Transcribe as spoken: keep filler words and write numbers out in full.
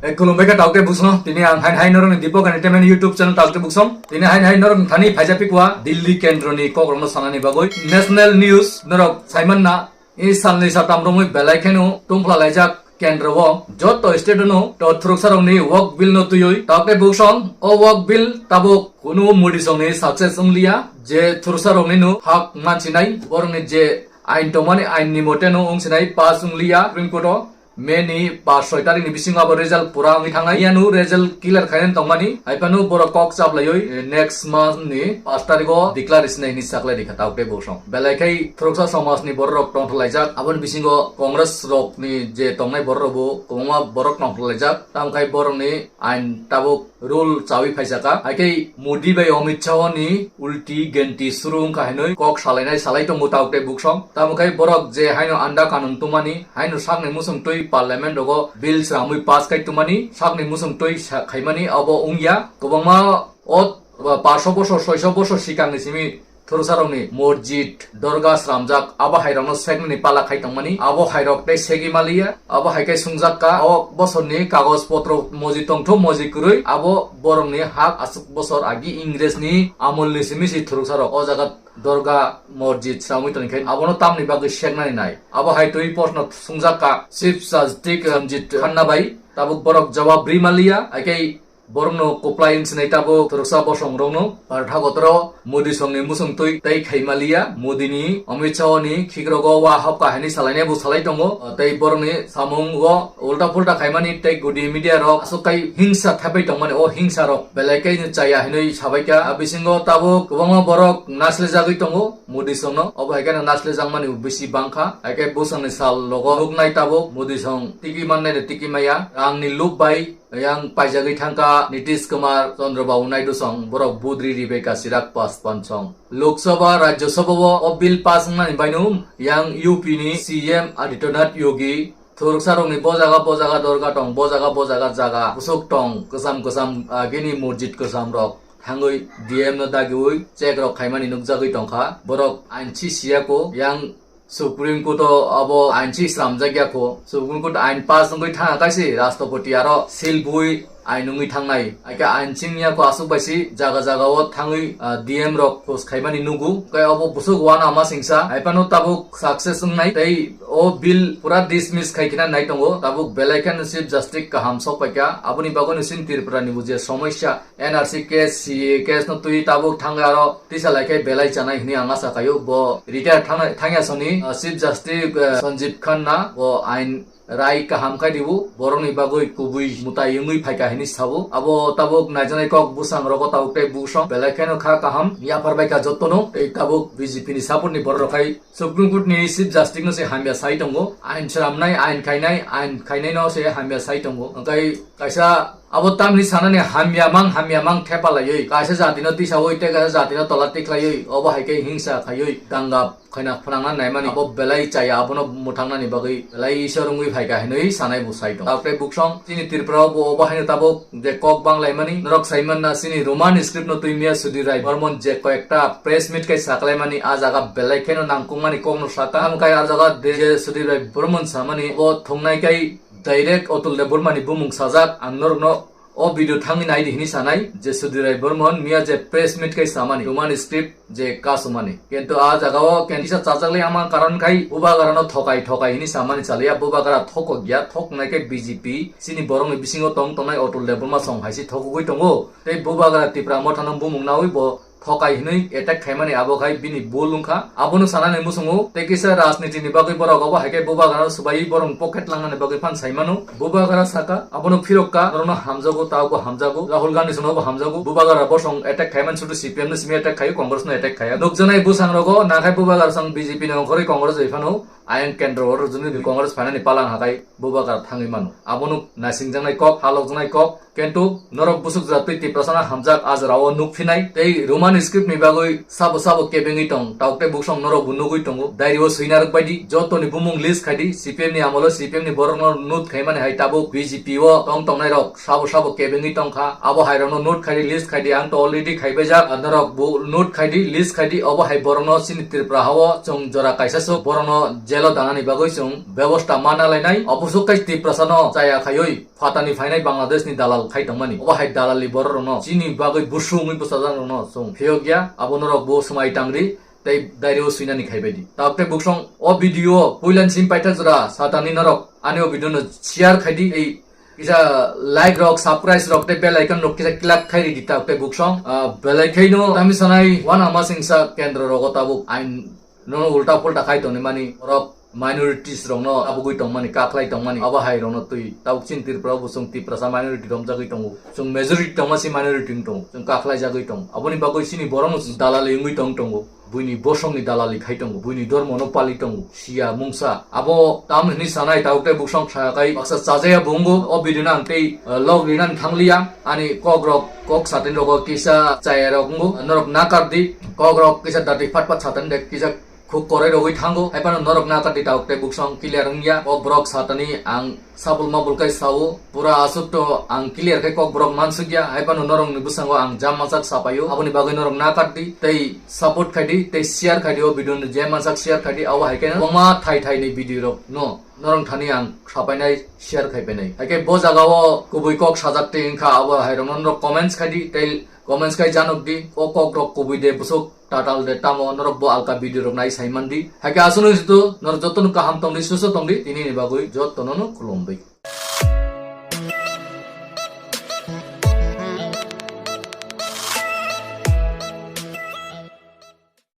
E, khulumbai kha taukte buksong. Tini ang hain hain norokni Deepak Entertainment YouTube channel taukte buksong. Tini hain hain norok thani phaija pikwa Delhi kendroni kokrokno sanani bagwi. National news norok saimanna i salni satam romwi belai kheno tongphla laijak kendro o joto state no to thuruksa rokni work bill no tuyoi taukte buksong. O work bill tabuk kunu Modi songni success wngliya je thuruksa rokni no hak mansinai borokni je ain tongmani ain ni mote no wngsinai pass wngliya Supreme Court o. May ni pash soi tarik ni bisingo abo result pura wngwi thangnai. Iyano result clear khainani tongmani. Haiphano borok kok chaplaiwi, eh, next month ni pash tarikh o declare sinai hinwi saklai rikha taukte buksong. Belai khai thuruksa somaj ni borok rok tongthok laijak. Aboni bisingo Congress rok ni je tongnai borok rok bo kwbangma borok tongthok laijak. Tamkhai borok ni ain tabuk rule chawi phaisaka. Haikhe Modi bai Amit Shah ni ulti genti suru wngkha hinwi kok salainai salai tongo taukte buksong. Tamokhe borok je haino anda kanun tumani, haino sakni musung twi parliament rogo bill sramwi pass khai tumani, sakni musung twi sa khaimani abo wngya. Kwbangma o paanch sho bosor, soi sho bosor sikangni simi thurusarokni mosjid, dorga sramjak, abo hairokno sekmani pala khai tongmani, abo hairok tei segwi maliya, abo hai khe sungjak ka, o bosorni kagoj potro moji tongthu, moji kwrwi, abo borokni hak aswk bosor agi Ingresni amolni simi si thurusarok o jaga dorga mosjid sramwi tongkhe, abono tamni bagwi seknani nai? Abo hai twi proshno sungjak ka Chief Justice Ranjit Khanna bai, tabuk borok jawab ri maliya, hai khe borokno kwplai wngsinai tabuk thuruksa bosongrokno. Bartha kotoro Modi songni musung twi tei khaimaliya, Modini, Amit Shahni khikrogo wa hapka hinwi salainai bo salai tongo, tei borokni samungo ulta pulta khaimani tei gudi media rok aswk kai hingsa thaibai tongmani, o hingsa rok belai kaino chaya hinwi sabaikha. A bisingo tabuk kwbangma borok naslijagwi tongo Modi songno, obo hai kheno naslijakmani bisi bangkha, hai khe bwsangni sal logo nuknai tabuk Modi song tiki mannai de tiki maya, rangni lob bai yang paijagwi thangkha Nitish Kumar, Chandrababu Naidu song, borok budri ribaikha sirak paspan song. Lok Sabha, Rajya Sabha o, o bill pass wngnani baino yang U P ni C M Adityanath Yogi, thuruksa rokni bo jaga, bo jaga dorga tong, bo jaga, bo jaga jaga bwswk tong, kwcham kwcham, ah, gini mosjid kwcham rok thangwi D M no dagiwi check rok khaimani nukjagwi tongkha. Borok ain si siyako, yang Supreme Court o abo ain si sramjak ya kho. Supreme Court ain pass wngwi thangkha kaisi Rashtrapati aro seal bui ain wngwi thangnai. Haikhe ain ching ya kho aswk bai si jaga jaga o thangwi, ah, D M rok post khaimani nugo. Khe obo bwswk wana ma singsa. Haiphano tabuk success wngnai. Tei o bill pura dismiss khai khina nai tongo. Tabuk belai kheno Chief Justice kaham sok paikha. Aboni bagwino chini Tripura ni bo je somosya N R C case, C A A case no twi tabuk thangwi aro tisa lai khe belai chanai hinwi ang asa khaio. Bo retire thangna-, thangya soni, uh, Chief Justice, uh, Sanjeev Khanna bo ain rai kaham khai dibo, borokni bagwi kubui mwtai wngwi phaikha hinwi sabo. Abo tabuk naijaknai kok bwsang rogo tabuk tei bwsong belai kheno kha kaham yaphar baikha jotono, tei tabuk B J P ni support ni borok rok khai Supreme Court ni Chief Justice no se hamya sai tongo, ain sramnai, ain khainai, ain khainai no se hamya sai tongo. Hwnkhe kaisa abo tamni sanani hamya mang, hamya mang thepa laiwi, kaisa jati no tisawi tei kaisa jati no tola tikhlaiwi, obo hai khe hingsa khaiwi danga khaina phnangna naimani, abo belai chaya, abono mwthangnani bagwi belai isor wngwi phaikha hinwi sanai bo sai tongo. Tabuk tei bwsong chini Tripura o bo obo haino tabuk je kok banglaimani, norok saimanna chini Roman script no twimiya Sudhir Rai Barman je koyekta press meet kai saklaimani, a jaga belai kheno nangkukmani kokno saka. Tamo kai a jaga de je Sudhir Rai Barman samani, bo thungnai kai direct Atul Debbarma ni bumung sajak, ang norokno o video thangwi naidi hinwi sanai je Sudhir Rai Barman miya je press meet kai samani, Roman script je kasumani. Kintu a jaga o ken kisa chajakli ama karon khai bubagra no thokai thokai hinwi samani chaliya, bubagra thokok ya, thoknai khe B J P chini borokni bisingo tong tongnai Atul Debbarma song hai se thokogwi tongo. Tei bubagra Tipra Motha no bumung nawi bo thokai hinwi attack khaimani abo khai bini bul wngkha. Abono sanani muchungo tei kisa rajniti ni bagwi borok obo hai khe bubagra no swbaiwi borok pocket langnani bagwi phan saimano. Bubagra saka, abono phirok ka, norokno hamjago, tabo hamjago, Rahul Gandhi sono bo hamjago. Bubagra bosong attack khaimani sudu C P M no simi attack khaio, Congress no attack khaya. Nukjaknai bwsang rogo nakhai bubagra sang B J P ni ongkhorwi Congress bai phano, ayang kendro o rwjwnwi Congress phainani palang hakai bubagra thangwi mano. Abono naisingjaknai kok, halokjaknai kok, kintu norok bwswk jora twi Tiprasano hamjak a jora o nuk phinai. Tei Roman script ni bagwi sabo sabo kebengwi tong, tabuk tei bwsong norok bo nugwi tongo. Diary o swina rwk baidi, jotoni bumung list khaidi, C P M ni amolo C P M ni borokno note khaimani hai tabuk B J P o tong tongnai rok sabo sabo kebengwi tongkha. Abo hai rokno note khaidi, list khaidi, ang to already khaibaijak, norok bo note khaidi, list khaidi, obo hai borokno chini Tripura hao chwng jora kaisa swk borokno Elo danani bagwi chwng bebosta manna lainai, oboswk khe Tiprasa no chaya khaiwi phatani phainai Bangladesh ni dalal khai tongmani. Obo hai dalal ni borok rokno chini bagwi busu wngwi bwsajak rokno chwng phiyok ya, abo norok bo swmai tangri tei diary o swinani khaibai di. Tabuk tei buksong o video puilan sim paithak jora satani norok ani o video no share khai di, ei kisa like rok, subscribe rok tei bell icon rok kisa click khai ridi tabuk tei buksong. Ah, belai khaino tami sanai wana masingsa kendro rogo tabuk ain nono ulta pulta khai tongni mani borok minorities rokno tabugwi tongmani, kakhlai tongmani, abo hai rokno twi tabuk chini Tripura bo chwng Tiprasa minority romjagwi tongo, chwng majority tongma si minority wng tongo, chwng kakhlai jagwi tongo. Aboni bagwi chini borokno dalali wngwi tong tongo, buini bosongni dalali khai tongo, buini dormono pali tongo, siya mungsa. Abo tam hwnwi sanai tabuk tei buksong sakai baksa chajaya bo wngo. O video no ang tei, eh, log rinani thangliya, ani kok rok, kok satin rogo kisa chaya rok wngo, norok nakar di, kok rok kisa dati phat phat satin de kisa khuk korai rogwi thango. Hai phano norok nakar di tabuk tei buksong clear wngya. O borok satani ang sabul mabul kai sao, pura aswk to ang clear khai kok borok mansukya. Hai phano norok ni bwsango ang jam machak sapaio, aboni bagwi norok nakar di tei support khai di tei share khai di. O video no je machak share khai di, abo hai khe kwbangma thai thai ni video rok no norok thani ang sapainai, share khai painai. Hai khe bo jaga o kubui kok sajak tei wngkha, abo hai rok no norok comments khai di tei comments khai janok di, o kok rok kubui de bwswk tatal de tamo, norok bo alka video rok nai sai man di. Hai khe aswk no jitu norok joto no kaham tong di, susto tong di, tini ni bagwi joto no no khulum bai.